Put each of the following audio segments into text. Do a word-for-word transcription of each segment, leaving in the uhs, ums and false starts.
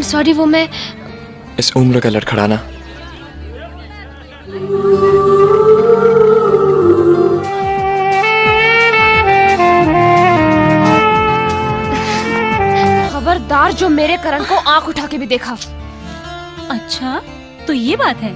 सॉरी, वो मैं इस उम्र का लड़खड़ाना। खबरदार जो मेरे करण को आंख उठा के भी देखा। अच्छा, तो ये बात है।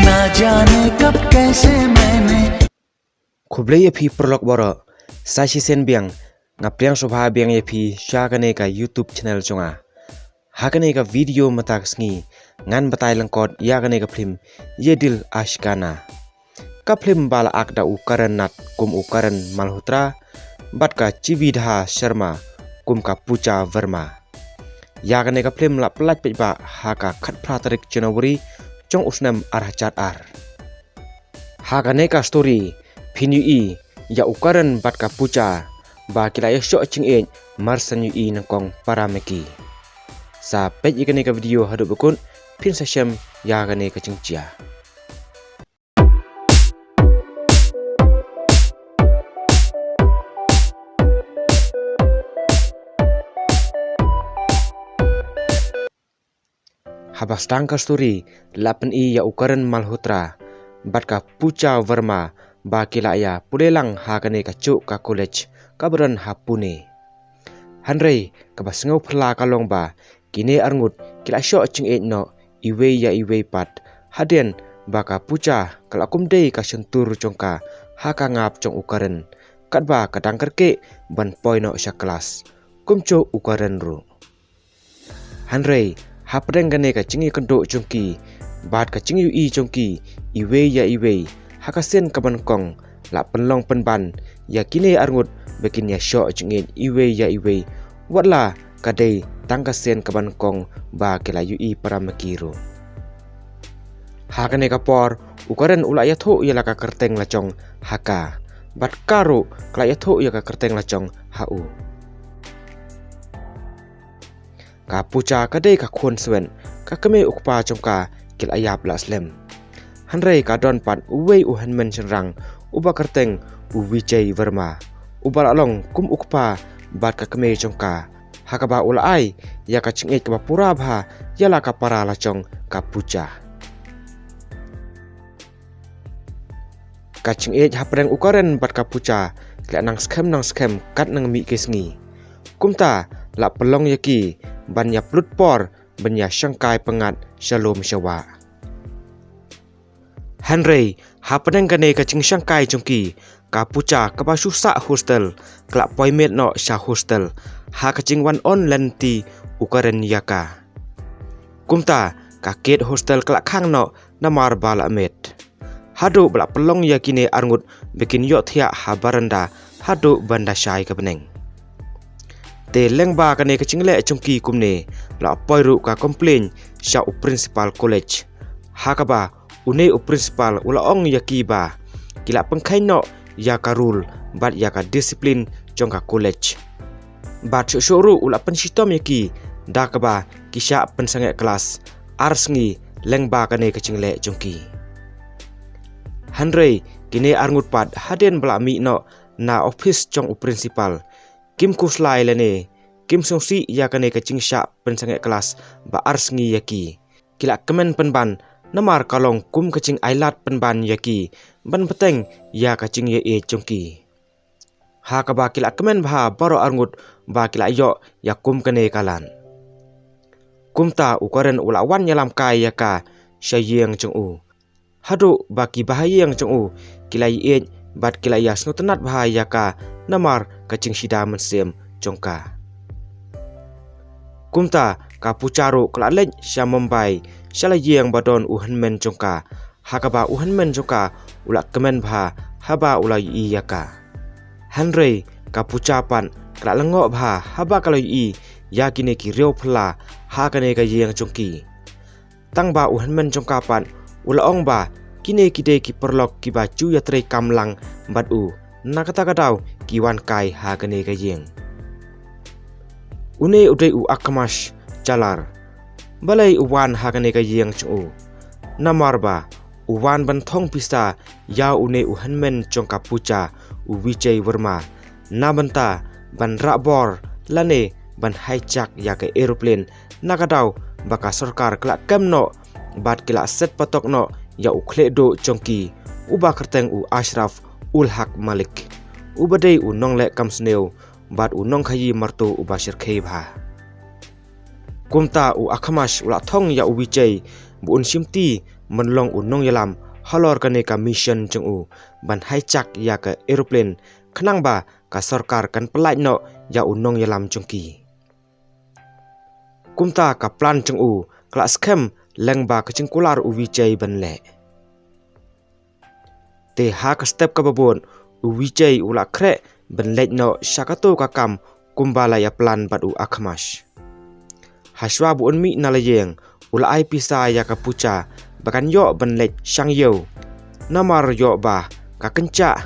ना जाने कब कैसे मैंने Khublei ïa phi paralok baroh, sa shisien biang nga pdiang sngewbha biang ïa phi sha kane ka YouTube channel jong nga. Ha kane ka video mynta ka sngi ngan batai lyngkot ïa kane ka phlim Ye Dil Aashikana. Ka phlim ba la act da u Karan Nath kum u Karan Malhotra bad ka Chividha Sharma kum ka Pooja Verma. Ïa kane ka phlim la pyllait paidbah ha ka khatphra tarik January jong u snem ar hajar ar. Ha kane ka story phin ïohi ïa u Karan bad ka Pooja ba ki la ïashoh jingïeit mar shen ïohi nyngkong para ma ki. Sa peit ïa kane ka video haduh ba kut phin sa shem ïa kane ka jingjia. Haba sdang ka story la pyni ïa u Karan Malhotra bad ka Pooja Verma ba ki la ïa pule lang ha kane ka juh ka college kaba don ha Pune. Hynrei kaba sngewphylla ka long ba kine arngut ki la shoh jingïeit noh iwei ïa iwei pat hadien ba ka Pooja ka la kum dei ka shyntur jong ka ha ka ngap jong u Karan katba ka dang kyrkieh ban poi noh sha klas kumjuh u Karan ruh. Hynrei hapdeng kane ka jingïakynduh jong ki bad ka jingïohi jong ki iwei ïa iwei ha ka sien kaba nyngkong la pynlong pynban ïa kine arngut ba kin ïashoh jingïeit iwei ïa iwei watla ka dei tang ka sien kaba nyngkong ba ki la ïohi para ma ki ruh. Ha kane ka por u Karan u la ïathuh ïa la ka kyrteng la jong ha ka bad ka ruh ka la ïathuh ïa ka kyrteng la jong ha u. Ka Pooja ka dei ka khun swet, ka kmie u kpa jong ka ki la ïap la slem. Hynrei ka don pat uwei u hynmen shynrang uba kyrteng u Vijay Verma uba la long kum u kpa bad ka kmie jong ka ha kaba u la ai ïa ka jingïeit kaba pura bha ïa la ka para la jong ka Pooja. Ka jingïeit hapdeng u Karan bad ka Pooja ki la nang skhem nang skhem kat nang mih ki sngi. Kumta la pynlong ïa ki ban ïa pynlut por ban ïa shangkai pyngngad sha lum sha wah. Hynrei hapdeng kane ka jingshangkai jong ki ka Pooja kaba shu sah hostel ka la poi miet noh sha hostel ha ka jingwan on lynti u Karan ïa ka. Kumta ka gate hostel ka la khang noh namar ba la miet. Haduh ba la pynlong ïa kine arngut ba kin ïohthiah ha baranda haduh ban da shai ka bneng. Te lyngba kane ka jingleh jong ki kumne la poi ruh ka complain sha u principal college. Ha kaba une u principal u la ong ïa ki ba ki la pynkheiñ noh ïa ka rule bad ïa ka discipline jong ka college. Bad shuh shuh ruh u la pynshitom ïa ki da kaba ki shah pynsangeh klas ar sngi lyngba kane ka jingleh jong ki. Hynrei kine arngut pat hadien ba la mih noh na office jong u principal kim khuslai lane kim sngewsih ïa kane ka jingshah pynsangeh klas ba ar sngi ïa ki. Ki la kmen pynban namar ka long kum ka jingailad pynban ïa ki ban bteng ïa ka jingïaieit jong ki. Ha kaba ki la kmen bha baroh arngut ba ki la ïoh ïa kum kane ka lad. Kumta u Karan u la wan ïalam kai ïa ka sha ïing jong u. Haduh ba ki bahaïing jong u ki la ïaieit bad ki la ïa sngewtynnat bha ïa ka namar ka jingshida mynsiem jong ka. Kumta ka Pooja ruh ka la leit sha Mumbai sha la ïing ba don u hynmen jong ka. Ha kaba u hynmen jong ka u la kmen bha haba u la ïohi ïa ka. Hynrei ka Pooja pat ka la lyngngoh bha haba ka la ïohi ïa kine ki riew phylla ha kane ka ïing jong ki. Tang ba u hynmen jong ka pat u la ong ba kine ki dei ki paralok kiba ju ïatrei kam lang bad u, na kata ka daw ki wan kai ha kane ka ïing. Une u dei u Akamash Jalar. Balei u wan ha kane ka ïing jong u? Namar ba u wan ban thong pisa ïa une u hynmen jong ka Pooja, u Vijay Verma, na bynta ban rah bor lane ban hijack ïa ka aeroplane, na ka daw ba ka sorkar ka la kem noh bad ki la set patok noh ïa u khlieh duh jong ki, uba kyrteng u Ashraf Ul Haq Malik, uba dei u nongleh kam sniew bad u nongkhaïi marto uba shyrkhei bha. Kumta u Akhmash u la thong ïa u Vijay ba un shimti ban long u nongïalam halor kane ka mission jong u ban hijack ïa ka aeroplane, khnang ba ka sorkar kan pyllait noh ïa u nongïalam jong ki. Kumta ka plan jong u ka la skhem lyngba ka jingkular u Vijay ban leh. Te ha ka step kaba bud, u Vijay u la khreh ban leit noh sha kato ka kam kumba la ïa plan bad u Akhmash. Hashwa ba un mih na la ïing, u la ai pisa ïa ka Pooja ba kan ïoh ban leit shang ïew, namar ïoh ba ka kynjah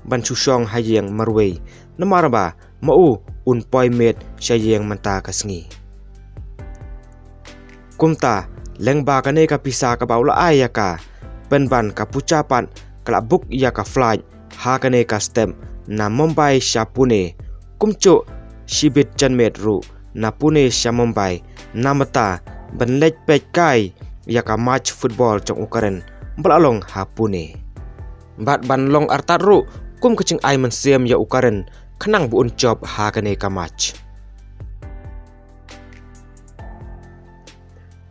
ban shu shong ha ïing marwei, namar ba ma u un poi miet sha ïing mynta ka sngi. Kumta, lyngba kane ka pisa kaba u la ai ïa ka, pynban ka Pooja pat ka la book ïa ka flight ha kane ka step na Mumbai sha Pune, kumjuh shibit janmiet ruh na Pune sha Mumbai, na bynta ban leit peit kai ïa ka match football jong u Karan ba la long ha Pune. Bad ban long artat ruh kum ka jingai mynsiem ïa u Karan, khnang ba un jop ha kane ka match.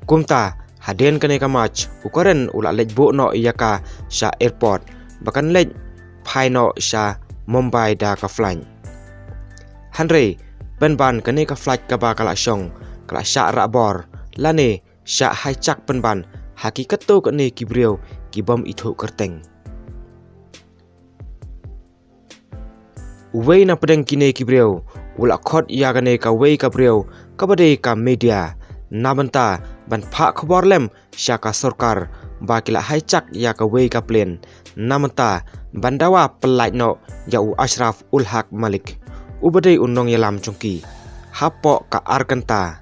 Kumta, hadien kane ka match, u Karan u la leit buh noh ïa ka sha airport ba kan leit phai noh sha Mumbai da ka flight. Hynrei pynban kane ka flight kaba ka la shong ka la shah rah bor lane shah hijack pynban ha ki katto katne ki briew ki bym ithuh kyrteng. Uwei na pdeng kine ki briew u la khot ïa kane kawei ka briew kaba dei ka media, na bynta ban phah khubor lem sha ka sorkar ba ki la hijack ïa kawei ka plane, na bynta ban dawa pyllait noh ïa u Ashraf Ul Haq Malik, uba dei u nongïalam jong ki, hapoh ka ar kynta.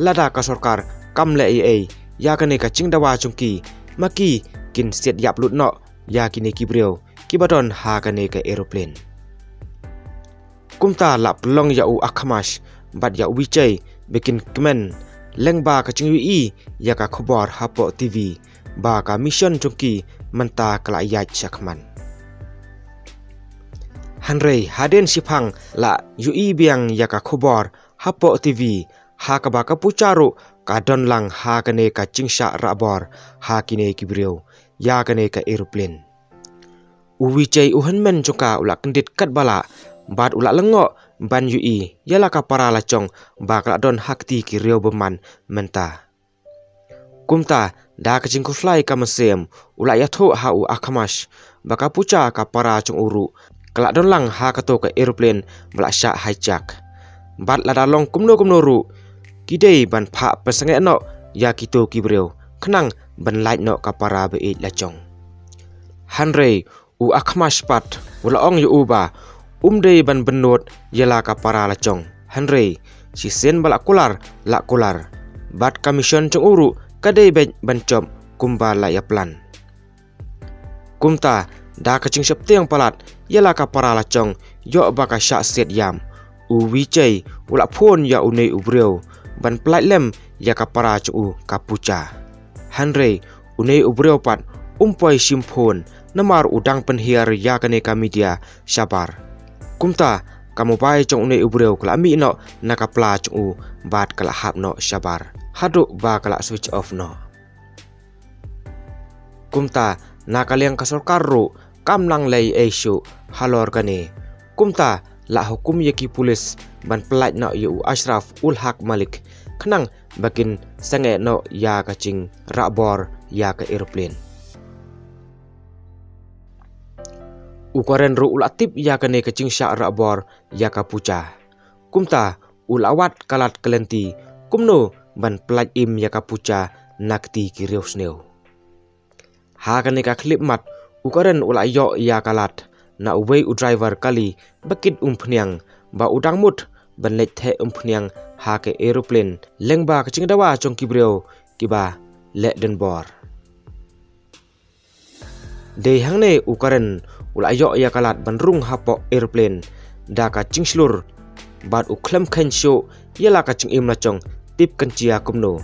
Lada ka sorkar kam leh ei ei ïa kane ka jingdawa jong ki, ma ki kin siat ïap lut noh ïa kine ki briew kiba don ha kane ka aeroplane. Kumta la pynlong ïa u Akhmash bad ïa u Vijay ba kin kmen lyngba ka jingïohi ïa ka khubor hapoh T V ba ka mission jong ki mynta ka la ïaid shakhmat. Hynrei hadien shiphang la ïohi biang ïa ka khubor hapoh T V ha kaba ka Pooja ruh ka don lang ha kane ka jingshah rah bor ha kine ki briew ïa kane ka aeroplane. U Vijay u hynmen jong ka u la kyndit katba lah bad u la lyngngoh ban ïohi ïa la ka para la jong ba ka la don ha kti ki riew bymman mynta. Kumta da ka jingkhuslai ka mynsiem u la ïathuh ha u Akhmash ba ka Pooja ka para jong u ruh ka la don lang ha kato ka aeroplane ba la shah hijack. Bad lada long kumno kumno ruh, ki dei ban phah pynsangeh noh ïa kito ki briew khnang ban lait noh ka para ba ïeit la jong. Hynrei u Akhmash pat u la ong ïa u ba um dei ban bynnud ïa la ka para la jong, hynrei shisien ba la kular la kular, bad ka mission jong u ruh ka dei beit ban jop kumba la ïa plan. Kumta da ka jingsheptieng palat ïa la ka para la jong ïoh ba ka shah siat ïam, u Vijay u la phone ïa une u briew ban pyllait lem ïa ka para jong u ka Pooja. Hynrei une u briew pat um poi shim phone namar u dang pynhiar ïa kane ka media shabar. Kumta ka mobile jong une u briew ka la mih noh na ka pla jong u bad ka la hap noh shabar haduh ba ka la switch off noh. Kumta na ka liang ka sorkar ruh kam nang leh ei ei shuh halor kane. Kumta la hukum ïa ki pulis ban pyllait noh ïa u Ashraf Ul Haq Malik khnang ba kin sangeh noh ïa ka jingrah bor ïa ka aeroplane. U Karan ruh u la tip ïa kane ka jingshah rah bor ïa ka Pooja. Kumta u la wad ka lad ka lynti kumno ban pyllait im ïa ka Pooja na kti ki riewsniew. Ha kane ka khyllipmat u Karan u la ïoh ïa ka lad na uwei u driver kali ba kit umphniang ba u dang mut ban leit theh umphniang ha ka aeroplane lyngba ka jingdawa jong ki briew kiba leh donbor. Dei hangne u Karen u la ïoh ïa ka lad ban rung hapoh aeroplane da ka jingshlur bad u khlem kheiñ shuh ïa la ka jingim la jong tip kan jia kumno.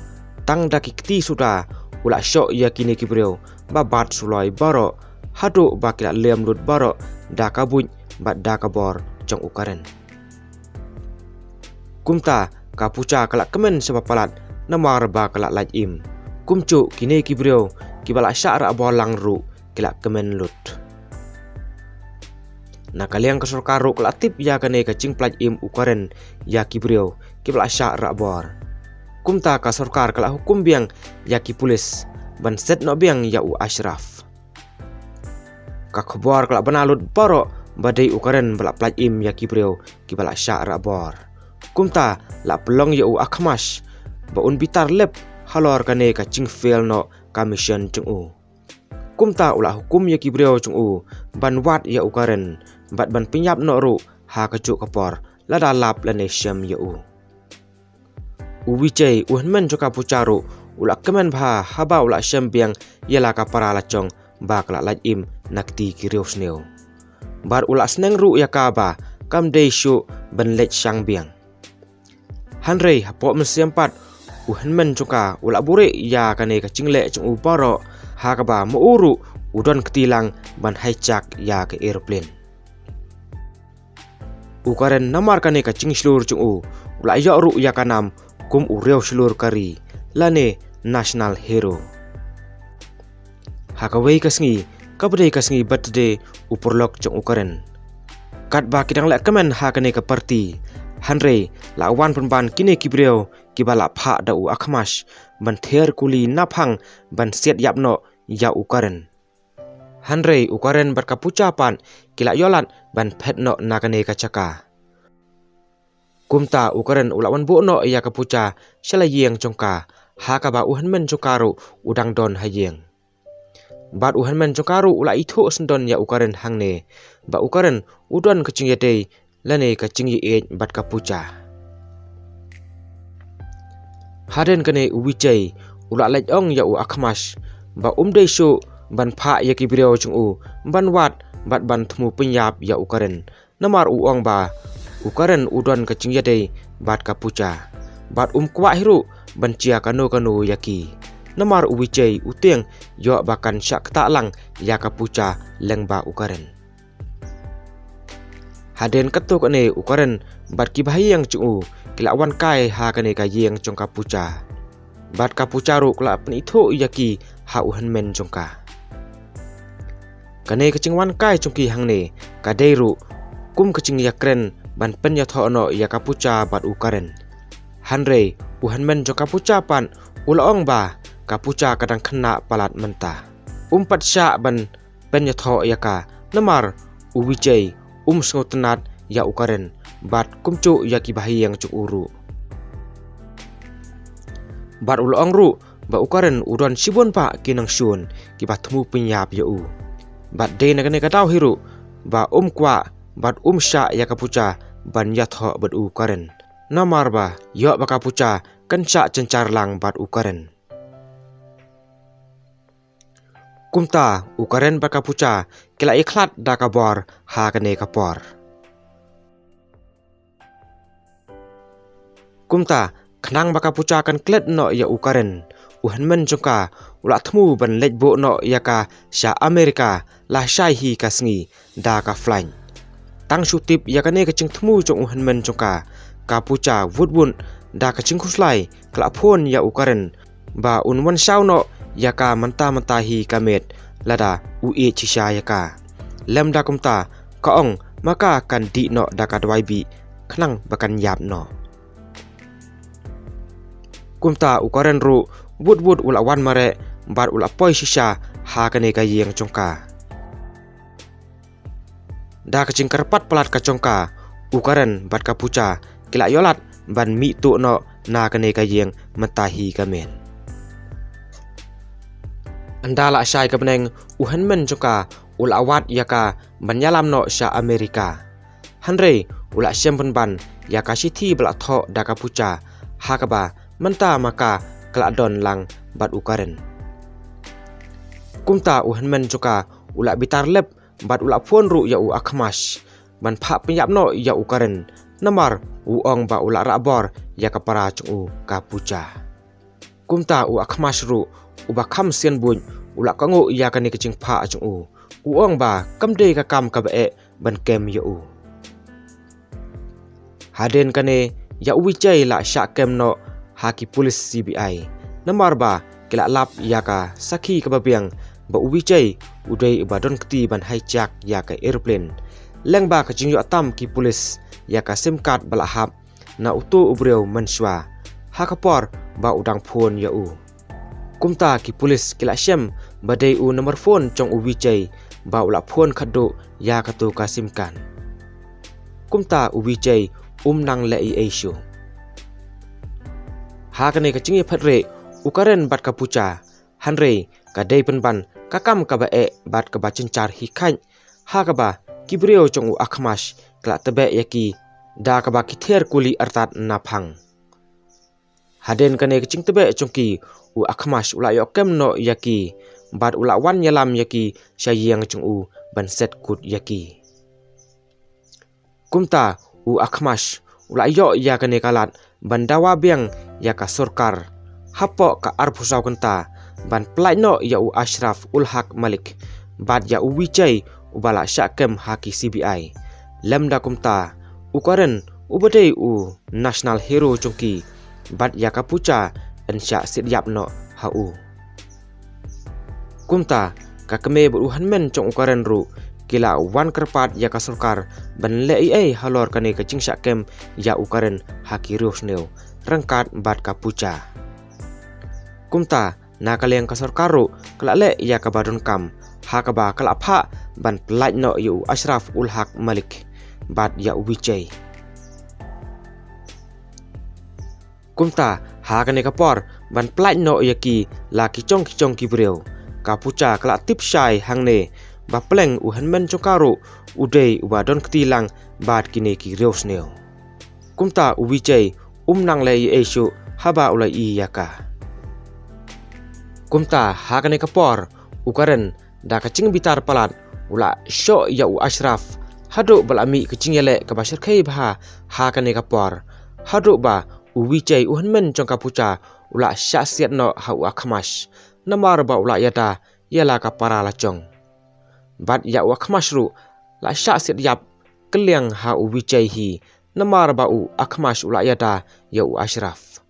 Tang da ki kti suda u la shoh ïa kine ki briew ba bat suloi baroh haduh ba ki la lem lut baroh da ka buit bad da ka bor jong u Karen. Kumta ka Puja ka la kmen sha ba palat namar ba ka la lait im. Kumjuh kine ki briew kiba la shah rah bor lang ruh ki la kmen lut. Na ka liang ka sorkar ruh ka la tip ïa kane ka jingpyllait im u Karen ïa ki briew kiba la shah rah bor. Kumta ka sorkar ka la hukum biang ïa ki pulit ban set noh biang ïa u Ashraf. Ka khubor ka la bna lut baroh ba dei u Karen ba la pyllait im ïa ki briew kiba la shah rah bor. Kumta la pynlong ïa u Akhmash ba un bitar lep halor kane ka jingfail noh ka mission jong u. Kumta u la hukum ïa ki briew jong u ban wad ïa u Karen bad ban pynïap noh ruh ha kajuh ka por lada lap lane shem ïa u. U Vijay, u hynmen jong ka Puja ruh u la kmen bha haba u la shem biang ïa la ka para la jong ba ka la lait im na kti ki riewsniew. Bad u la sneng ruh ïa ka ba kam dei shuh ban leit shang biang. Hynrei hapoh mynsiem pat u hynmen jong ka u la buhrieh ïa kane ka jingleh jong u baroh ha kaba ma u ruh u don kti lang ban hijack ïa ka aeroplane. U Karen namar kane ka jingshlur jong u u la ïoh ruh ïa ka nam kum u riewshlur ka ri lane national hero. Ha kawei ka sngi kaba dei ka sngi birthday u paralok jong u Karen. Katba ki dang leh kmen ha kane ka party, hynrei la wan pynban kine ki briew kiba la phah da u Akhmash ban ther kuli naphang ban siat ïap noh ïa u Karen. Hynrei u Karen bad ka Puja pat ki la ïoh lad ban phet noh na kane ka jaka. Kumta u Karen u la wan buh noh ïa ka Puja sha la ïing jong ka ha kaba u hynmen jong ka ruh u dang don ha ïing. Bad u hynmen jong ka ruh u la ithuh syndon ïa u Karen hangne ba u Karen u don ka jingïadei lane ka jingïeit bad ka Puja. Hadien kane u Vijay u la leit ong ïa u Akhmash ba um dei shuh ban phah ïa ki briew jong u ban wad bad ban thmu pynïap ïa u Karen. Namar u ong ba u Karen u don ka jingïadei bad ka Puja bad um kwah hi ruh ban jia kano kano ïa ki. Namar u Vijay u tieng ïoh ba kan shah ktah lang ïa ka Puja lyngba u Karen. Hadien katto katne u Karen bad ki bahaïing jong u ki la wan kai ha kane ka ïing jong ka Puja. Bad ka Puja ruh ka la pynithuh ïa ki ha u hynmen jong ka. Kane ka jingwan kai jong ki hangne ka dei ruh kum ka jingïakren ban pynïathoh noh ïa ka Puja bad u Karen. Hynrei u hynmen jong ka Puja pat u la ong ba ka Puja ka dang khynnah palat mynta. Um pat shah ban pynïathoh ïa ka namar u Vijay um sngewtynnat ïa u Karen bad kumjuh ïa ki bahaïing jong u ruh. Bad u la ong ruh ba u Karen u don shibun bah ki nongshun kiba thmu pynïap ïa u. Bad dei na kane ka daw hi ruh ba um kwah bad um shah ïa ka Puja ban ïathoh bad u Karen. Namar ba ïoh ba ka Puja kan shah jynjar lang bad u Karen. Kumta u Karen bad ka Puja ki la ïakhlad da ka bor ha kane ka por. Kumta khnang ba ka Puja kan klet noh ïa u Karen, u hynmen jong ka u la thmu ban leit buh noh ïa ka sha America la shai hi ka sngi da ka flight. Tang shu tip ïa kane ka jingthmu jong u hynmen jong ka, ka Puja wut wut da ka jingkhuslai ka la phone ïa u Karen ba un wan shaw noh ïa ka mynta mynta hi ka miet lada u ïeit shisha ïa ka. Lymda kumta ka ong ma ka kan dih noh da ka dawai bih khnang ba kan ïap noh. Kumta u Karen ruh wut wut u la wan mareh bad u la poi shisha ha kane ka ïing jong ka. Da ka jingkyrpad palat ka jong ka, u Karen bad ka Puja ki la ïoh lad ban mih tuh noh na kane ka ïing mynta hi ka miet. Ynda la shai ka bneng, u hynmen jong ka u la wad ïa ka ban ïalam noh sha America. Hynrei u la shem pynban ïa ka shithi ba la thoh da ka Puja, ha kaba mynta ma ka ka la don lang bad u Karen. Kumta u hynmen jong ka u la bitar lep bad u la phone ruh ïa u Akhmash ban phah pynïap noh ïa u Karen, namar u ong ba u la rah bor ïa ka para jong u ka Pooja. Kumta u Akhmash ruh, uba kham sian buit, u la kohnguh ïa kane ka jingphah jong u. U ong ba kam dei ka kam kaba eh ban kem ïa u. Hadien kane, ïa u Vijay la shah kem noh ha ki pulit C B I. Namar ba ki la lap ïa ka sakhi kaba biang ba u Vijay u dei uba don kti ban hijack ïa ka aeroplane. Leng ba ka jingïoh tam ki pulit ïa ka sim card ba la hap na uto u briew mynshuwa, ha ka por ba u dang phone ïa u. Kumta ki pulit ki la shem ba dei u number phone jong u Vijay ba u la phone khatduh ïa kato ka sim card. Kumta u Vijay um nang leh ei ei shuh. Ha kane ka jingïaphet rieh, u Karen bad ka Pooja, hynrei ka dei pynban ka kam kaba eh bad kaba jynjar hi khaid, ha kaba ki briew jong u Akhmash ki la tebeh ïa ki da kaba ki ther kuli artat na phang. Hadien kane ka jingtebeh jong ki, u Akhmash u la ïoh kem noh ïa ki bad u la wan ïalam ïa ki sha ïing jong u ban set kut ïa ki. Kumta u Akhmash u la ïoh ïa kane ka lad ban dawa biang ïa ka sorkar hapoh ka arphew saw kynta ban pyllait noh ïa u Ashraf Ul Haq Malik bad ïa u Vijay uba la shah kem ha ki C B I. Lymda kumta, u Karen uba dei u national hero jong ki bad ïa ka Pooja yn shah siat ïap noh ha u. Kumta ka kmie bad u hynmen jong u Karen ruh ki la wan kyrpad ïa ka sorkar ban leh ei ei halor kane ka jingshah kem ïa u Karen ha ki riewsniew ryngkat bad ka Pooja. Kumta na ka liang ka sorkar ruh ka la leh ïa kaba donkam, ha kaba ka la phah ban pyllait noh ïa u Ashraf Ul Haq Malik bad ïa u Vijay. Kumta ha kane ka por ban pyllait noh ïa ki la ki jong ki jong ki briew, ka Pooja ka la tip shai hangne ba pleng u hynmen jong ka ruh u dei uba don kti lang bad kine ki riewsniew. Kumta u Vijay um nang leh ei ei shuh haba u la ïohi ïa ka. Kumta ha kane ka por u Karen da ka jingbitar palat u la shoh ïa u Ashraf haduh ba la mih ka jingïaleh kaba shyrkhei bha ha kane ka por, haduh ba u Vijay u hynmen jong ka Pooja u la shah siat noh ha u Akhmash, namar ba u la ïada ïa la ka para la jong. Bad ïa u Akhmash ruh la shah siat ïap kylliang ha u Vijay hi, namar ba u Akhmash u la ïada ïa u Ashraf.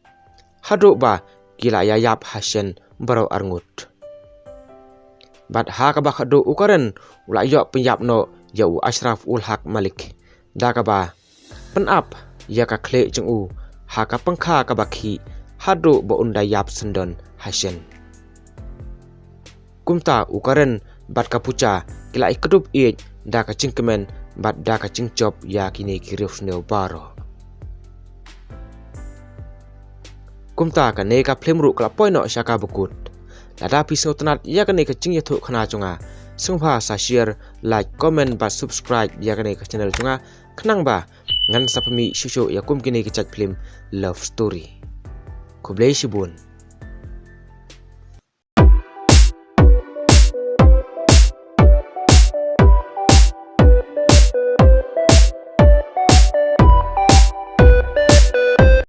Haduh ba ki la ïa ïap hashen baroh arngut. Bad ha kaba khatduh u Karen u la ïoh pynïap noh ïa u Ashraf Ul Haq Malik da kaba pynap ïa ka khlieh jong u ha ka pangkha kaba khih haduh ba un da ïap syndon hashen. Kumta u Karen bad ka Pooja ki la ïakdup ïeit da ka jingkmen bad da ka jingjop ïa kine ki riewsniew baroh. Kumta kane ka phlim ruh ka la poi noh sha kaba kut. Lada phi sngewtynnat ïa kane ka jingïathuhkhana jong nga, sngewbha sa share, like, comment bad subscribe ïa kane ka channel jong nga, khnang ba ngan sa pynmih shuh shuh ïa kum kine ki jait phlim love story. Khublei shibun.